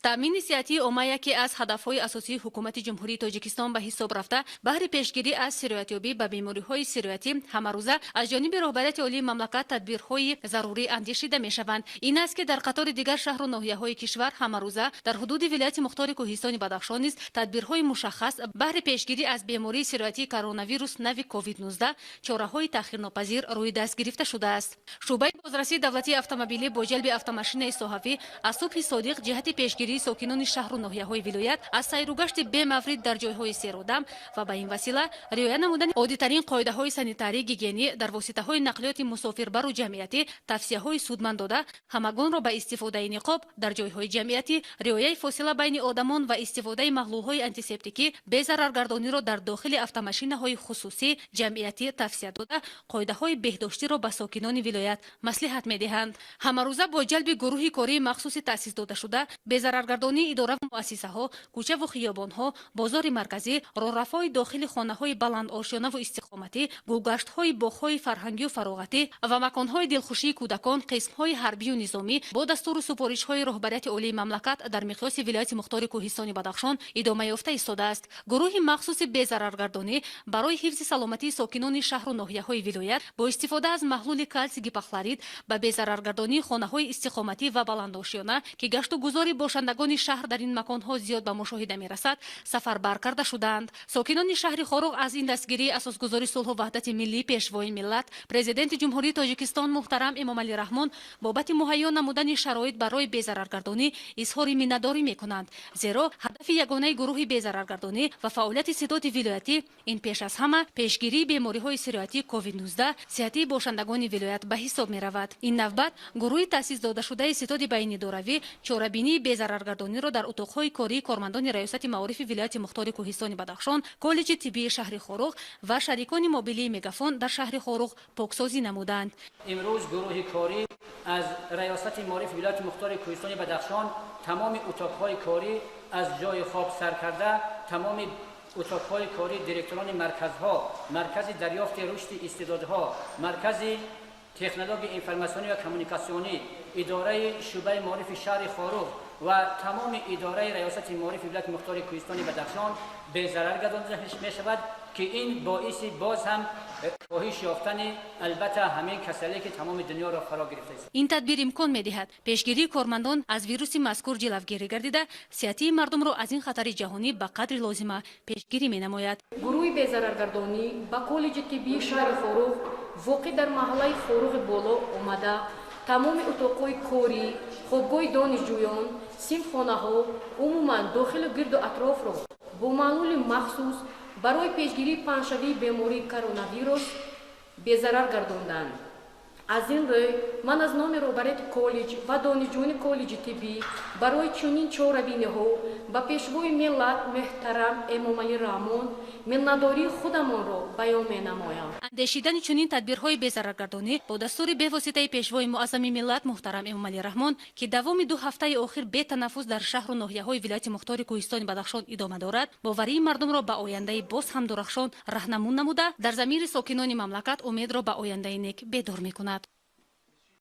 Таъмини сиҳатии омма яке аз ҳадафҳои асосии Ҳукумати Ҷумҳурии Тоҷикистон ба ҳисоб рафта, баҳри пешгирӣ аз сироятёбӣ ба бемориҳои сироятӣ ҳамарӯза аз ҷониби роҳбарияти олии мамлакат тадбирҳои зарурӣ андешида мешаванд. Ин аст, ки дар қатори дигар шаҳру ноҳияҳои кишвар ҳамарӯза дар ҳудуди вилояти мухтори Кӯҳистони Бадахшон низ тадбирҳои мушаххас баҳри пешгирӣ аз бемории сироятии коронавирус нави COVID-19 чораҳои таъхирнопазир рӯи даст гирифта шудааст. Шӯъбаи бозрасии давлатии автомобилӣ бо ҷалби автомашинаи соҳавӣ аз субҳи содиқ ҷиҳати пешгирии сокинони шаҳру ноҳияҳои вилоят аз сайругашти бемаврид дар ҷойҳои серодам ва ба ин васила риоя намудани оддитарин қоидаҳои санитарӣ гигиенӣ дар воситаҳои нақлиёти мусофирбару ҷамъиятӣ тавсияҳои судманд дода, ҳамагонро ба истифодаи ниқоб дар ҷойҳои ҷамъиятӣ, риояи фосила байни одамон ва истифодаи маҳлулҳои антисептикӣ, безараргардониро дар дохили автомашинаҳои хусусӣ, ҷамъиятӣ тавсия дода, қоидаҳои беҳдоштиро ба сокинони вилоят маслиҳат медиҳанд. Ҳамарӯза бо ҷалби гурӯҳи кории махсуси таъсис додашуда безараргардонии идораву муассисаҳо, кӯчаву хиёбонҳо, бозори марказӣ, роҳрафҳои дохили хонаҳои баландошёнаву истиқоматӣ, гулгаштҳои боғҳои фарҳангию фароғатӣ ва маконҳои дилхушии кӯдакон, қисмҳои ҳарбию низомӣ бо дастуру супоришҳои роҳбарияти олии мамлакат дар миқёси вилояти мухтори Кӯҳистони Бадахшон идома ёфта истодааст. Гурӯҳи махсуси безараргардонӣ барои ҳифзи саломатии сокинони шаҳру ноҳияҳои вилоят бо истифода аз маҳлули калсий гипохлорид ба безараргардонии хонаҳои истиқоматӣ ва баландошёна, ки гашту гузори бошандагони шаҳр дар ин маконҳо зиёд ба мушоҳида мерасад, сафарбар карда шудаанд. Сокинони шаҳри Хоруғ аз ин дастгирии асосгузори сулҳу ваҳдати миллӣ, Пешвои миллат, Президенти Ҷумҳурии Тоҷикистон муҳтарам Эмомалӣ Раҳмон бобати муҳайё намудани шароит барои безараргардонӣ изҳори миннатдорӣ мекунанд, зеро ҳадафи ягонаи гурӯҳи безараргардонӣ ва фаъолияти ситоди вилоятӣ ин пеш аз ҳама пешгирии бемориҳои сироятии COVID-19, сиҳатии бошандагони вилоят ба ҳисоб меравад. Ин навбат гурӯҳи таъсис додашудаи ситоди байнидоравӣ чорабинии безараргардониро дар утоқҳои кории кормандони Раёсати маорифи вилояти мухтори Кӯҳистони Бадахшон, коллеҷи тиббии шаҳри Хоруғ ва шарикони мобилии Мегафон дар шаҳри Хоруғ поксозӣ намуданд. Имрӯз гурӯҳи корӣ аз Раёсати маорифи вилояти мухтори Кӯҳистони Бадахшон тамоми утоқҳои корӣ, аз ҷои хоб сар карда, тамоми утоқҳои корӣ директорони марказҳо, маркази дарёфти рушди истеъдодҳо, маркази технологияи информатсионӣ ва коммуникатсионӣ, идораи шӯъбаи маорифи шаҳри Хоруғ ва тамоми идораи Раёсати маорифи вилояти мухтори Кӯҳистони Бадахшон безарар гардонида мешавад, ки ин боиси боз ҳам коҳиш ёфтани, албатта, ҳамин касале, ки тамоми дунёро фаро гирифтааст. Ин тадбир имкон медиҳад пешгирии кормандон аз вируси мазкур ҷилавгирӣ гардида, сиҳатии мардумро аз ин хатари ҷаҳонӣ ба қадри лозима пешгирӣ менамояд. Гурӯҳи безараргардонӣ ба коллеҷи тиббии шаҳри Хоруғ, воқеъ дар маҳаллаи Хоруғи Боло, омада, тамоми утоқҳои корӣ, хобгоҳи донишҷӯён, синфхонаҳо, умуман дохилу гирду атрофро бо маҳлули махсус барои пешгирии паҳншавии бемории коронавирус безарар гардонданд. Аз ин рӯй ман аз номи роҳбарияти коллеҷ ва донишҷӯёни коллеҷи тиббӣ барои чунин чорабиниҳо ба Пешвои миллат муҳтарам Эмомалӣ Раҳмон миннатдории худамонро баён менамоям. Андешидани чунин тадбирҳои безараргардонӣ бо дастури бевоситаи Пешвои муаззами миллат муҳтарам Эмомалӣ Раҳмон, ки давоми 2 ҳафтаи охир бетанаффус дар шаҳру ноҳияҳои вилояти мухтори Кӯҳистони Бадахшон идома дорад, боварии мардумро ба ояндаи боз ҳам дурахшон раҳнамун намуда, дар замири сокинони мамлакат умедро ба ояндаи нек бедор мекунад.